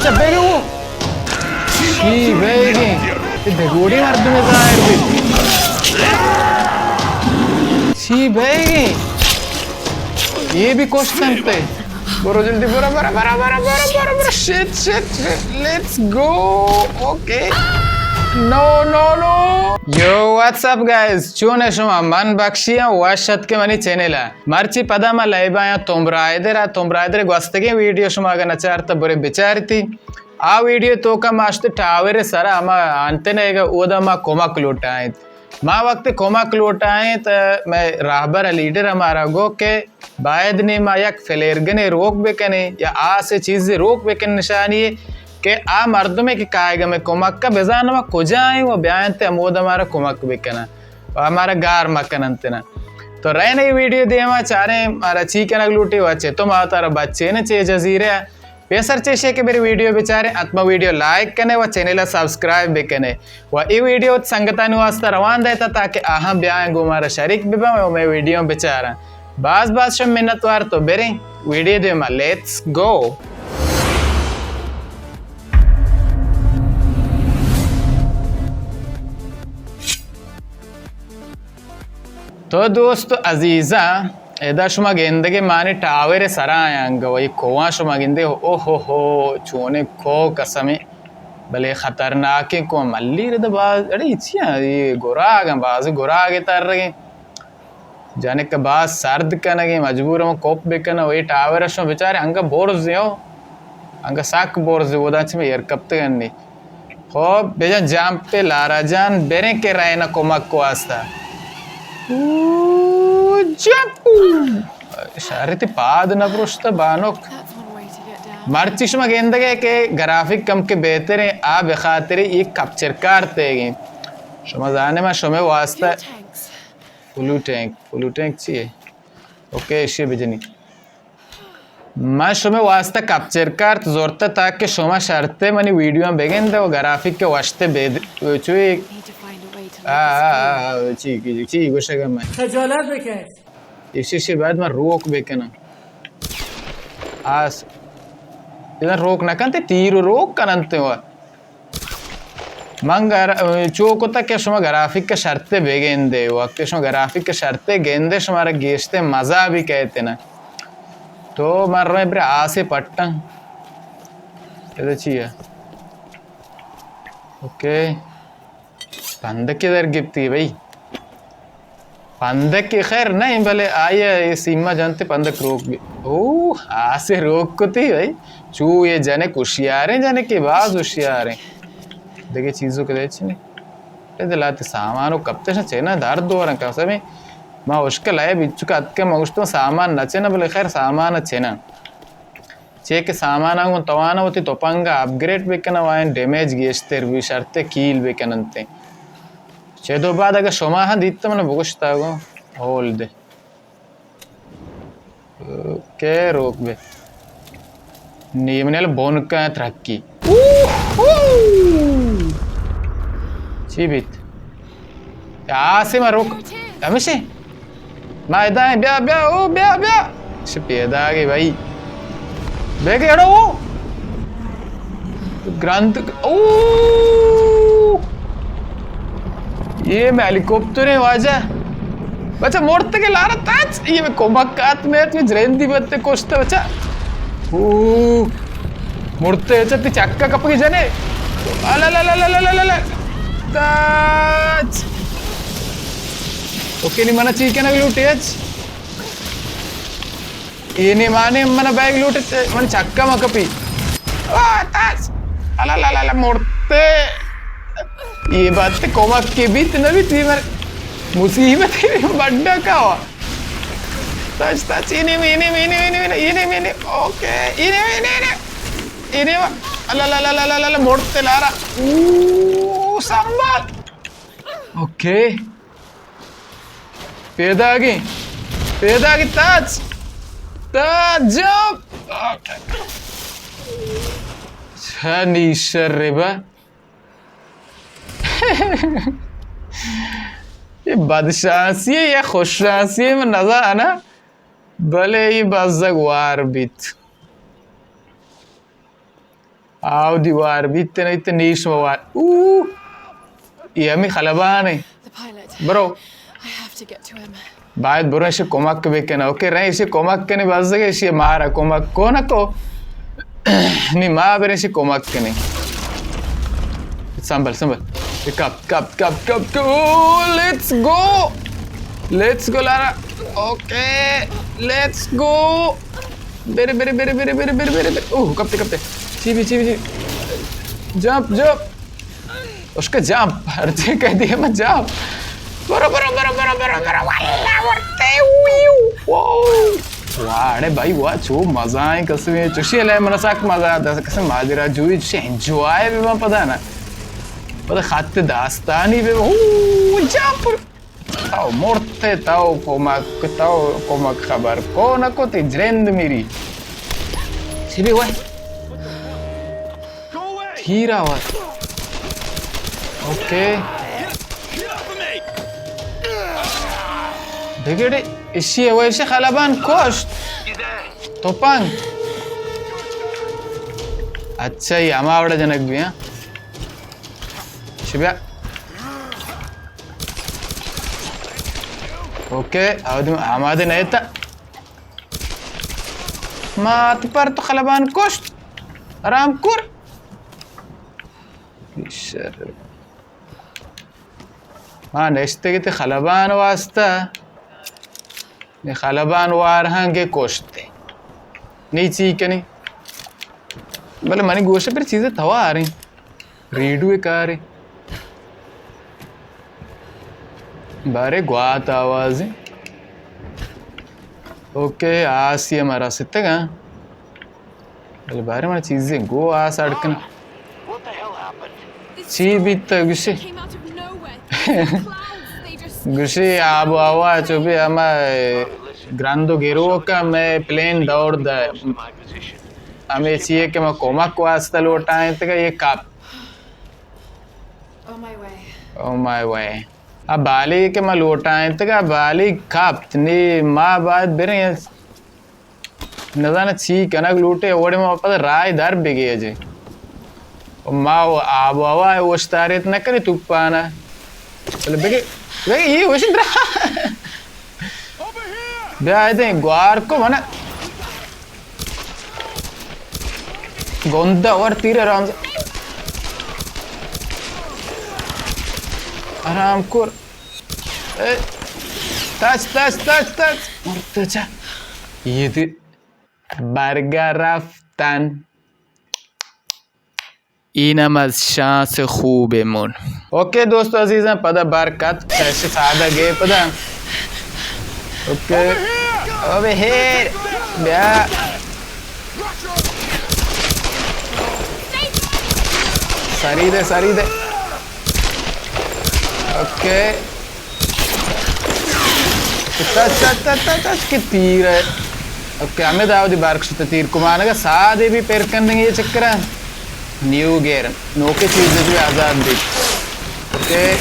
چہ بیگو۔ چی بیگیں؟ اے دگوڑی مردم ظاہر بی۔ چی بیگیں؟ اے بھی کشتن تے۔ برو جلدی، برو، برو، برو۔ Shit, shit, shit. Let's go. Okay. No, no, no. Yo, what's up, guys? چون ئے شما؟ من بخشی آں، وش اتکے منی چینل ءَ۔ مرچی پدا ما لائیو آیاں توم رائیدر ءَ، توم رائیدر ءِ گوستگیں ویڈیو شما اگاں نہ چارتہ برے بچارتی۔ آ ویڈیو توکا ما اشت ٹاور ءِ سرا ہما انتنہ ئیگا، اودا ما کمک لوٹائینت۔ ما وقت کمک لوٹائینت، مئے راہبر ءُ لیڈر ءَ مارا گو کہ باید نی ما یک فلیرگنے روک بکنیں یا آسے چیزے روک بکن نشانی ئے کہ آ مردمے کہ کائیگا مئے کمک ءَ بزان ما کجا ایں و بیاینت ہمودا مارا کمک بکنن و مارا گار مکننت نا۔ تو رئین اے ویڈیو دیما چاریں مارا چی کنگ لوٹی و چتو ما ترا بچین چے جزیرہ۔ پیسر چیشے کہ برے ویڈیو بچاریں، حتما ویڈیو لائک کنے و چینل ءَ سبسکرائب بکنے و اے ویڈیو سنگتانی واسطہ روان دیتا تاکہ آہاں بیاین گو مارا شریک ببن و مئے ویڈیو بچارن۔ باز باز شم منتوار، تو بریں ویڈیو دیما، let's go۔ تو دوست عزیزاں، ادا شما گندگے مانی ٹاور سرا آیاں گو، اے کوہاں شما گندے، اوہ ہو ہو، چونیں کوہ قسمیں، بلے خطرناکیں کوہ، ملی رد باز، اڑے چیاں، اے گراگ ہیں، باز گراگ ترگیں۔ جنک باز سرد کنگیں، مجبور ہم کوپ بکناں۔ و اے ٹاور شما بچارے، انگا برز ہو، انگا سک برز ہو، اودا چہ مئے ایر کپتگنی۔ خب، بجن جمپ پہ لارا جان، بریں کہ رئین کمک واسطہ۔ او، جمپ! شہر تی پاد نہ پرشتہ بانک۔ مرچی شما گندگے کہ گرافک کم کہ بہتریں، آ بخاطر یک کپچر کارت ئیگیں۔ شما زانے ما شمے واسطہ فلو ٹینک، فلو ٹینک چی ہے؟ اوکے، ایشی بجنی۔ من شمے واسطہ کپچر کارت زرتہ تاکہ شما شرطے منی ویڈیو ہم بگندے و گرافک کے وشتے بید-، چوی، آ، آ، آ، آ، چی، چی، چی گوشگا میں؟ خجالت بکش۔ ایشی، ایشی بعد من روک بکنم۔ آس۔ اذا روک نکنتے، تیر و روک کننتے و۔ من گر-، چو کتگ کہ شما گرافک ءِ شرط ءَ بہ گندے، وقت شما گرافک ءِ شرط ءَ گندے، شمارا گیشتر مزہ بھی کئیت نا۔ تو من رویں برے آسے پٹاں۔ ادا چی ہے؟ اوکے۔ پندکے در گپتی بھائی۔ پندک خیر نہ، بلے آئی ءَ اے سیما جنت پندک روک بی۔ او، آسے روک کتی بھائی۔ چو اے جنک ہوشیاریں، جنکے باز ہوشیاریں۔ دگہ چیزو کہ دے چنے۔ اے دلاتے سامان و کپتش چینا درد دورن قسمیں۔ ما اشکل ہے بچو کت کے ما گوشتوں سامان نہ چنا، بلے خیر سامان چنا۔ چے کہ ساماناں گوں توانا وتی تپنگ ءَ اپگریڈ بہ کناں، آیاں ڈیمیج گیشتر بی، شرط ءَ کیل بہ کننت۔ چے دو بعد اگہ شما ہاں دیت من بگوشتا گوں ہول دے۔ اوکے، روک بے۔ نی منی بون کا ترقی۔ اوہ، اوہ۔ چی بیت؟ آسے ما روک۔ ہمیشہ۔ ما ادا ہیں، بیا، بیا، او، بیا، بیا۔ چہ پیداگے بھائی۔ بے گیڑو۔ گرند، او۔ یہ میں ہیلی کاپٹر ہیں واجہ۔ بچہ مرتے کے لارا تاچ، یہ میں کمک کات میں، تو جریندی بتے کوشتا بچہ۔ او۔ مرتے چہ تی چکا کپگی جنے۔ الا لا لا لا لا لا لا۔ تاچ۔ اوکے، نی منا چی کنگ لوٹی اچ۔ اے نی مانے منا بیگ لوٹی، من چکا ما کپی۔ آ، تاچ۔ الا لا لا لا، مرتے۔ یہ بات کمک کے بیت نہ بیت، یہ مر-، مصیبت کے بڑا کا ہوا۔ تاچ، تاچ، اینی، اینی، اینی، اینی، اینی، اوکے، اینی، اینی، اینی، اینی، اللہ، اللہ، اللہ، اللہ، اللہ، مڑتے لارا۔ او، سنبھال۔ اوکے۔ پیداگی، پیداگی، تاچ، تاچ، جمپ۔ اوکے۔ چنی شر با۔ اے بدشانسی اے یا خوششانسی اے من نزاناں، بلے اے بزگ وار بیت۔ آودی وار بیت نہ ایت، نیش وار۔ او! اے ہمے خلبان ایں۔ The pilot. برو۔ I have to get to him. باید برو، ایشی کمک بکن۔ اوکے، رئیں ایشی کمک کنیں، بزگ ایشی مارا کمک کو نہ کو۔ نی ما بریں ایشی کمک کنیں۔ سنبھل، سنبھل۔ کپ، کپ، کپ، کپ، کپ۔ او، let's go۔ Let's go، لارا۔ Okay, let's go۔ برے، برے، برے۔ اوہ، کپتے، کپتے۔ چی بی، چی بی، چی بی۔ Jump، jump۔ اس کا جمپ، ہر چیز کہہ دیا میں جمپ۔ برو، برو، برو۔ واللہ مرتے ہوئی۔ واو۔ واہ، اڑے بھائی، واہ، چو مزہ ایں قسم ایں۔ چوشی لے من سک مزہ آتا، قسم ماجرا جوئی، چوشی انجوائے بی من پدا نا۔ پدا خط داستانی بی، اوہ، جمپ۔ تو مرتے، تو کمک، تو کمک خبر کو نہ کو، تی جرند میری۔ چی بی وای؟ تیرا وای۔ اوکے۔ بگڑے، اشی ہے، وہ اشی خلبان کشت۔ توپنگ۔ اچھا، یہ ہما وڑا جنک بی، ہاں۔ شبیا۔ اوکے، آمادہ نہیں تھا۔ مات پر تو خلبان کشت۔ آرام کر۔ شر۔ ما نشتگی تے خلبان واسطہ۔ نی خلبان وارہاں کہ کشتے۔ نی چی کنی؟ بلے منی گوشہ پر چیزے تواریں۔ ریڈو کارے۔ بارے گوات آوازیں۔ اوکے، آسی ہمارا ستگاں۔ بلے بارے من چیزے گو آس اڑ کن۔ چی بیت گوشے؟ گوشے آب و ہوا چو بی ہما گرند و گروک ء مئے پلین دور دئے۔ ہمے چیئے کہ ما کمک واسطہ لوٹائیں تگا یہ کپ۔ او مائی وے۔ آ بالی کہ ما لوٹائیں تگا بالی کپت نی ما باید بریں۔ نزاناں چی کنگ لوٹے، اوڑے ما پدا راہ در بگے اجے۔ ما آب و ہوا اوشتاریت نہ کنی توپانا۔ چلو بگے، بگے، یہ وش درا۔ بیا ادے گوار کو منا۔ گندا ور تیر آرام۔ آرام کر۔ اے، تچ، تچ، تچ، تچ۔ مرتجا۔ یہ دی برگا رفتن۔ اینم از شانس خوبمون۔ اوکے دوست عزیزاں، پدا برکت، ایش سادہ گے پدا۔ اوکے۔ اوہ ہیر، بیا۔ سری دے، سری دے۔ اوکے۔ تچ، تچ، تچ، تچ، تچ، کہ تیر ہے۔ اوکے، ہمیں داودی بارک شتے تیر کمانگا سادے بھی پیر کننگے یہ چکر ہے۔ نیو گیئر، نوکے چیز بھی آزاد بھی۔ اوکے۔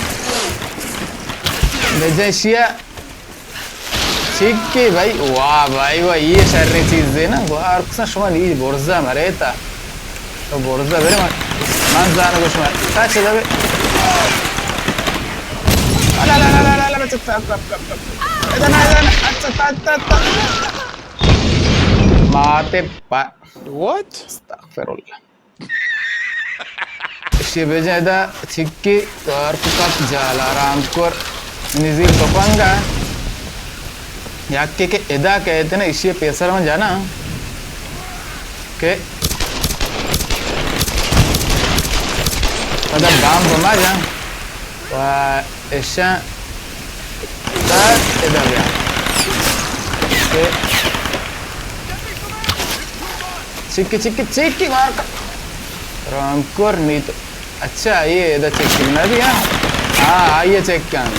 بجن شیا۔ چکی بھائی، واہ بھائی، واہ، یہ شر چیز ہے نا۔ گوار کسا شما نی برزا مرے تا۔ تو برزا برے من، من زانو گو شما۔ تا چدا بے۔ لا، لا، لا، لا، لا، لا، چپ، چپ، چپ، چپ۔ ادا نا، ادا نا۔ اچھا، تا، تا، تا۔ ماتے پا۔ What? استغفر اللہ۔ اشی بجن ادا چکی کار کو کپ جال آرام کر۔ نزیر تپنگا۔ یکی کہ ادا کہتے نا، اشی پیسر من جانا۔ کہ پدا بام بما جان۔ و ایشاں تا ادا بیا۔ کہ چکی، چکی، چکی مار کا۔ رام کر نیت۔ اچھا، یہ ادا چکی بنا دیا۔ ہاں، آئیے چک کن۔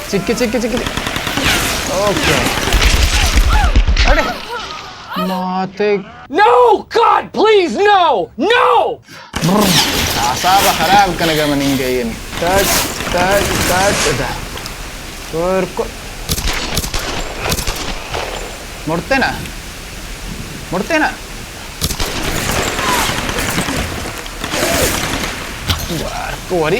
چکی، چکی، چکی۔ اوکے۔ اڑے۔ ماتے۔ No, God, please, no! No! برر، اعصاب خراب کنگا من انگا یہ۔ تچ، تچ، تچ، ادا۔ کر، کر۔ مرتے نا؟ مرتے نا؟ تو وری.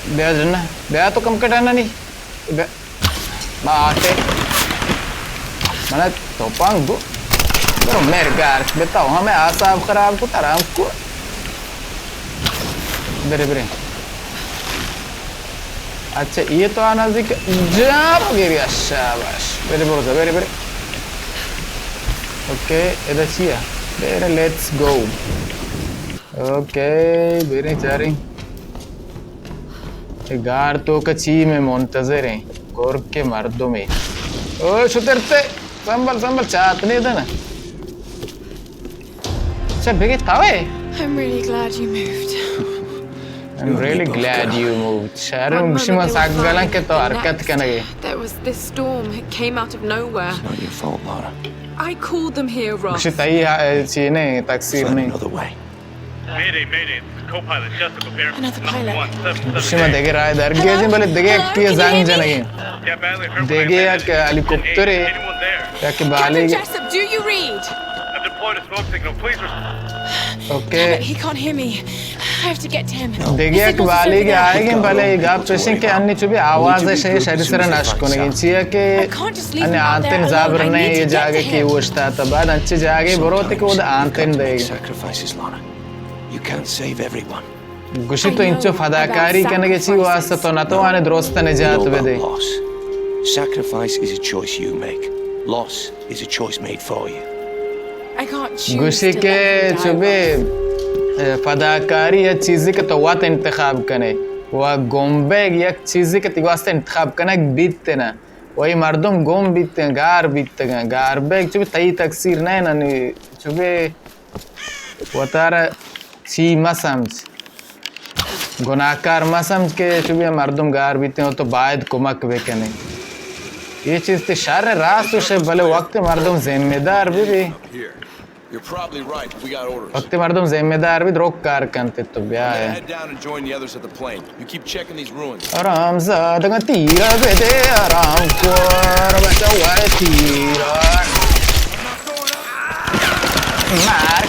بیا جنہ، بیا تو کم کٹانا نہیں. بیا. ما آتے. منا توپان گو. برو میر گار. بتاؤ، ہمیں آساب خراب کو، ترام کو. برے، برے. اچھا، یہ تو آنا ذکر. جام گیری، شاباش. برے، برو، برے، برے. اوکے، ادا چیا؟ برے، لیٹس گو. اوکے، بریں چاریں. اے گار تو کچی میں منتظر ہیں. گور کے مردمے. او شترتے، سنبل، سنبل، چات نہیں دینا. اچھا، بگی تاوے. I'm really glad you moved. I'm really glad you moved. شہر میں گوشی من ساک گلن کہ تو حرکت کنگے. There was this storm. It came out of nowhere. It's not your fault, Lara. I called them here, Ross. گوشی تئی چی نہیں، تقصیر نہیں. Mayday, mayday. This is co-pilot Jessica Barrett. Another pilot. One seven seven. شما دگہ راہ درگیجیں، بلے دگہ یک زنگ جنگیں. Dad Bradley, dگہ یک ہیلی کاپٹرے، یک بالی. Captain Jessup, do you read? I've deployed a smoke signal. Please respond. Okay. Damn it, he can't hear me. I have to get to him. دگہ یک بالی کہ آئیگیں، بلے گپ پیشیں کہ انی چو بھی آواز شے شری سر نش کنگیں. چیا کہ انی آنتن زبر نے یہ جاگہ کی اوشتا تا. بعد انچے جاگہ برو تے کہ وہ آنتن دے. Sacrifices, Lana. You can't save everyone. گوشی تو انچو فداکاری کنگے چی واسطہ؟ تو نتوانے درست نجات بدے. Sacrifice is a choice you make. Loss is a choice made for you. گوشی کہ چو بے، اے، فداکاری یا چیزی کہ تو وت انتخاب کنے و گم بیگ یک چیزی کہ تی واسطہ انتخاب کنگ بیت نہ. و ای مردم گم بیتن، گار بیتگن، گار بیگ چو بے تئی تقصیر نہ ننی چو بے وتارا چی مسمج، گناہکار مسمج کہ چو بیا مردم گار بیتیں و تو باید کمک بکنے. یہ چیز تے شر راست و شے، بلے وقت مردم ذمہ دار بی بی. You're probably right. We got orders. وقت مردم ذمہ دار بی، دروگ کار کنتے تو بیا ہے. Head down and join the others at the plane. You keep checking these ruins. آرام زادگا تیرا بدے، آرام کور بچا وار تیرا. مار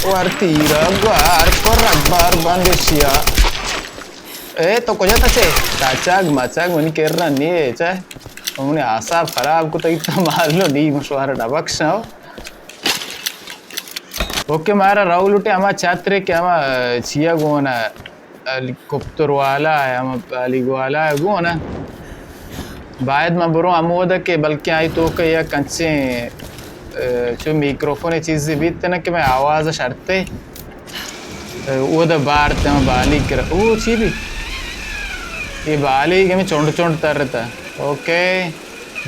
وار تیرا گوار پر رگبار بندشیا. اے تو کجا تا چے؟ تاچاگ ماچاگ منی کرنا نیے چے؟ منی اعصاب خراب کو تئی تا مالو نی مشوار نہ بخشاؤ. اوکے، مارا راہول اٹھے ہما چترے کہ ہما چیا گونا ہیلی کاپٹر والا ہے، ہما ہیلی والا ہے گونا. باید من برو ہمودا کہ بلکہ آئی توکا یک انچیں، اے، چو میکروفون چیزی بیت نا کہ میں آواز شرتے، اے، اودا بارت ہما بالی کرا. او چی بی؟ یہ بالی کہ میں چونڈ چونڈ ترتا. اوکے.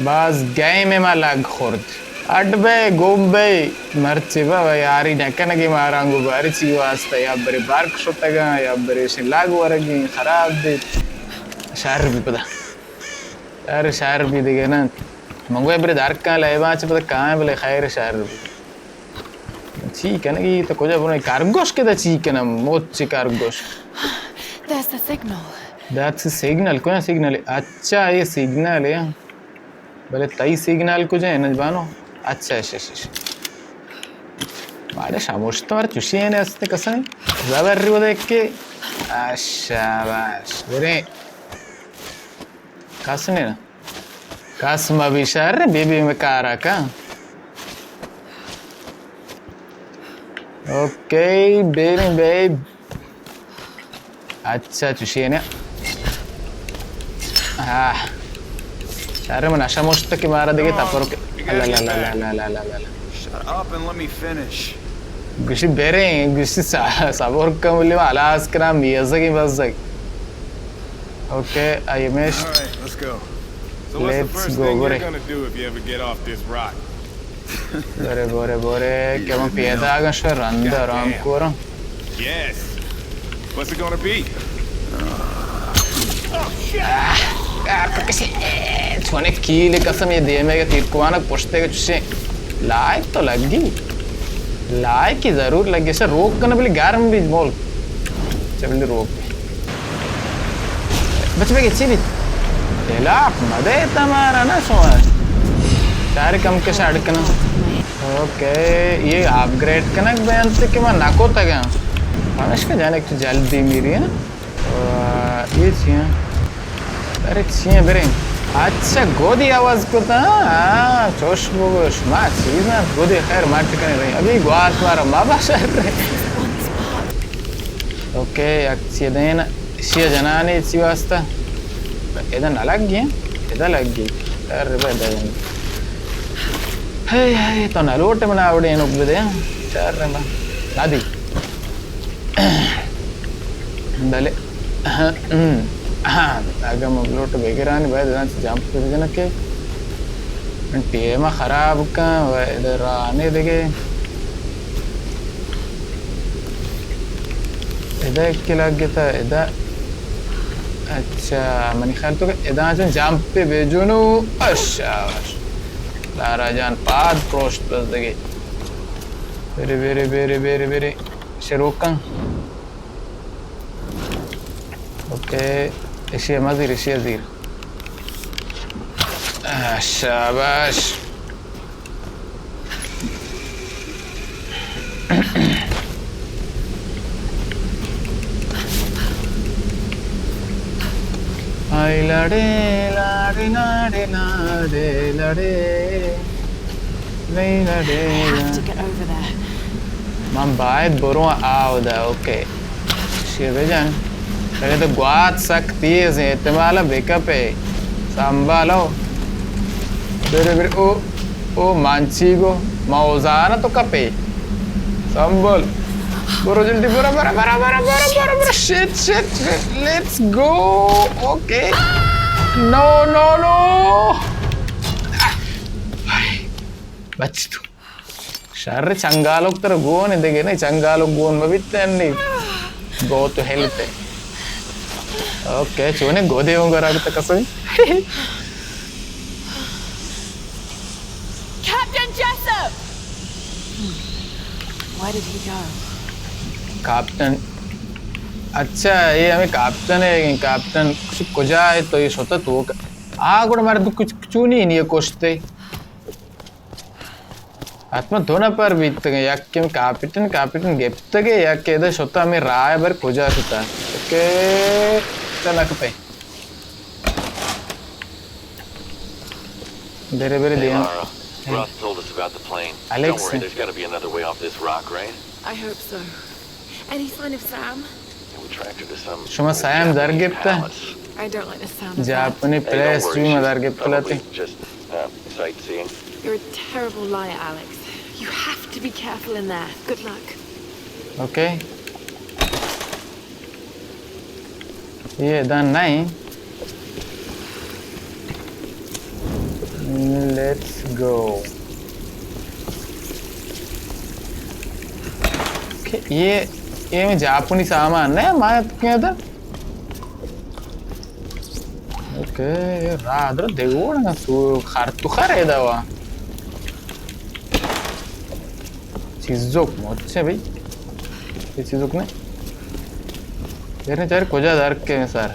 باز گیم ما لگ خورد. اڈ بے، گم بے، مرچی بابا یاری نکنگی مارا گو باری چی واسطہ، یا برے برک شتگاں، یا برے شی لگ ورگی خراب بیت. شر بی پدا. شر، شر بی دگہ نہ. من گویا برے درکاں لیباں چہ پدا کائیں بلے خیر شر بی. چی کنگی تو کجا برو؟ کرگوش کہ دا چی کنم؟ موچ کرگوش. That's the signal. That's the signal. کجا سگنل؟ اچھا، یہ سگنل ہے. بلے تئی سگنل کجا ہے نجبانو؟ اچھا، اچھا، اچھا، اچھا. مارے شاموشت مار چوشی ہے نے استے کسنے. زبر ری ودے کہ. اچھا، باش. برے. کسنے نا. کس ما بی شر بی بی میں کارا کن. اوکے، بیریں بے. اچھا، چوشی ہے نا. ہاں. شر من اشا مشت کہ مارا دگہ تپر کے. اللہ، اللہ، اللہ، اللہ، اللہ، اللہ، اللہ. Shut up and let me finish. گوشی بریں، گوشی سا-، صبر کن، ولی ما ہلاس کرا میزگی بزگ. اوکے، آئی مش. All right, let's go. So what's the first thing you're gonna do if you ever get off this rock? برے، برے، برے، کہ من پیدا آگاں شو رند آرام quorum. Yes. What's it gonna be? آہ، آہ، کسے، چونے کیل قسم یہ دیمے کہ تیر کوانک پشتے کہ چوشیں. لائک تو لگی. لائکی ضرور لگی. اسے روک کن بلی گرم بی مول. چہ بلی روک بی. بچ بگی چی بیت؟ ہلاپ مدے تمارا نا شما. چارے کم کش اڈ کناں. اوکے، یہ اپگریڈ کنگ بینت کہ من نکوتگاں. پمیشکا جنک تو جلدی میری، ہاں؟ و یہ چی ہیں؟ ارے چی ہیں بریں؟ اچھا، گودی آواز کتا، ہاں، چوش بگو، شما چیز نا، گودی خیر ما ٹکنے رہی۔ ابھی گوات مارا ما باشر رہے۔ اوکے، یک چی دین، شی جنانی چی واسطہ؟ ادا نہ لگ گئے، ادا لگ گئے۔ ارے بے دین۔ ہے، ہے، تو نہ لوٹ منا آوڑے نک بدے، ہاں؟ چار رہے ما۔ نہ دی۔ بلے، اگاں من لوٹ بگرانی باید داں چہ جمپ بجناں کہ من ٹیم خراب کن و ادھر رانے دگے۔ ادا یک لگتا، ادا۔ اچھا، منی خیال تو کہ ادا چون جمپ بجنو۔ اشاباش۔ لارا جان پاد پروشت بس دگے۔ برے، برے، برے، برے، برے۔ شروع کن۔ اوکے، اشی ء مزیر، اشی ء زیر۔ آہ، شاباش۔ آئی لڑے، لڑے، لڑے، لڑے، لڑے، نہیں لڑے۔ I have to get over there. من باید برو آودا، اوکے۔ شی بجن۔ اگہ تو گوات سک تیز ہیں، احتمال بکپے۔ سنبھالو۔ برے، برے، او، او مانچی گو، موزانا تو کپے۔ سنبھال۔ برو جلدی، برو، برو، برو۔ Shit, shit, shit. Let's go. Okay. No, no, no. بچ تو۔ شر، چنگالوک ترا گون دگہ نہ، چنگالوک گون مبیت انی۔ Go to hell تے۔ اوکے، چونے گودے ہوں گرا کتا کسوئی۔ Captain Jessup! Where did he go? کاپٹن۔ اچھا، یہ ہمیں کاپٹن ہے، کاپٹن کجا ہے تو یہ شتا تو ک-، آ گڑا مردو کچھ چونی نہیں ہے کشتے۔ حتما دو نفر بیتگیں، یکے کاپٹن، کاپٹن گپتگے، یکے ادا شتا ہمیں راہ بر کجا شتا۔ اوکے، چل نکپے۔ برے، برے، Hey, them. Lara. Hey. Roth told us about the plane. Don't Alex. Worry, there's gotta be another way off this rock, right? I hope so. Any sign of Sam? We tracked her to some شما سیام در Gupta? Japanese palace. I don't like the sound of that. جاپانی Hey, don't palace worry, جو ما she's در گپتہ لتے۔ Probably just, uh, sightseeing. You're a terrible liar, Alex. You have to be careful in there. Good luck. Okay. یہ دن نہیں۔ Let's go. کہ یہ، یہ میں جاپانی سامان نہیں، ما اتکے ادھر۔ اوکے، یہ راہ در دیگوڑ نہ تو خر تو خر ہے دوا۔ چیزوک مچے بھئی۔ یہ چیزوک نے۔ یار نے چار کجا در کے سر۔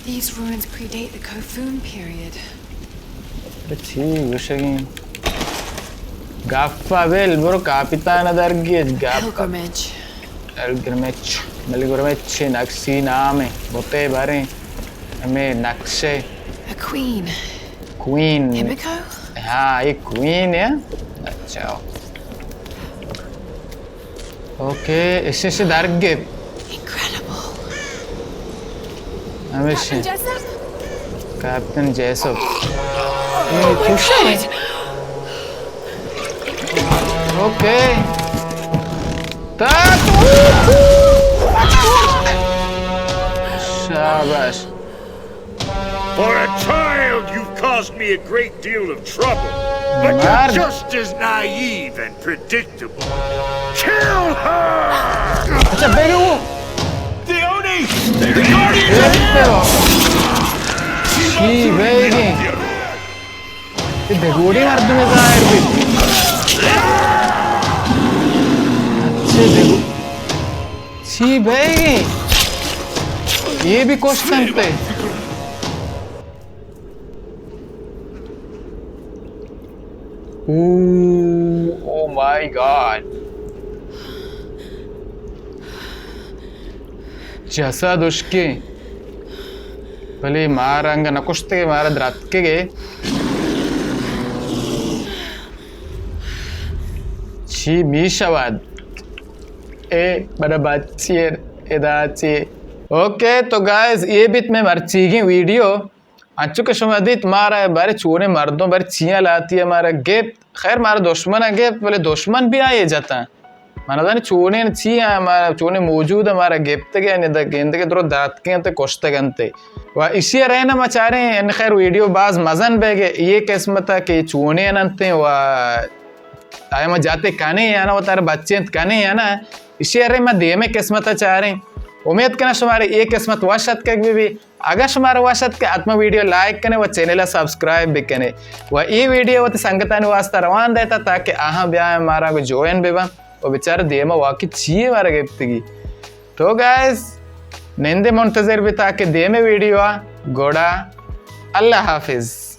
These ruins predate the Kofun period. چی گوشگیں؟ گپا بل، برو کاپیتان در گیج گپ۔ Pilgrimage. پلگرمچ، پلگرمچ نقشی نام ہے، بوتے باریں ہمیں نقشے۔ A queen. کوئین۔ Himiko? ہاں، یہ کوئین ہے۔ اچھا۔ اوکے، اسے سے در گپ۔ Incredible. ہمیشہ۔ Captain Jessup. کیپٹن جیسپ۔ یہ خوش ہے۔ اوکے۔ تا تو۔ شاباش۔ For a child, you've caused me a great deal of trouble. But you're just as naive and predictable. Kill her! اچھا، Bigo. The Oni! The Guardians of Hell! شی بیگی۔ یہ بگوڑی مردم ظاہر بھی۔ اچھے بگو-، چی بیگی؟ یہ بھی کشتن تے۔ او، او مائی گاڈ، جسد اشکیں، بلے مارا انگا نہ کشتگے، مارا درتکگے۔ چی میشود؟ اے بڑا بچی ادا چی؟ اوکے، تو گائز، اے بیت مئے مرچیگیں ویڈیو۔ انچو کہ شما دیت، مارا بارے چونیں مردم بارے چیاں لاتی ء مارا گپت۔ خیر، مارا دشمن ء گپت، بلے دشمن بھی آئے جتاں۔ من زانی چونیں چی ء مارا، چونیں موجود ء مارا گپتگ ء ندا گندگ ء درو داتکیں انت، کشتگ انت۔ و ایشی ء رہنا ما چاریں، یعنی خیر ویڈیو باز مزن بیگ ء، یہ قسمت ء کہ چونیں انت و آیا ما جاتے کنے یا نا، وتارا بچینت کنے یا نا، ایشی ء رہنا ما دیمے قسمت ء چاریں۔ امید کناں شمارے یہ قسمت وش اتکگ بہ بی۔ اگاں شمارا وش اتک، حتما ویڈیو لائک کنے و چینل ء سبسکرائب بکنے و اے ویڈیو وتی سنگتانی واسطہ روان دیتا تاکہ آہاں بیایں مارا گو جوائن ببن و بچار دیما واقعی چیے مارا گپتگی۔ تو گائز، نندے منتظر بی تاکہ دیمے ویڈیو آ۔ گڑا اللہ حافظ۔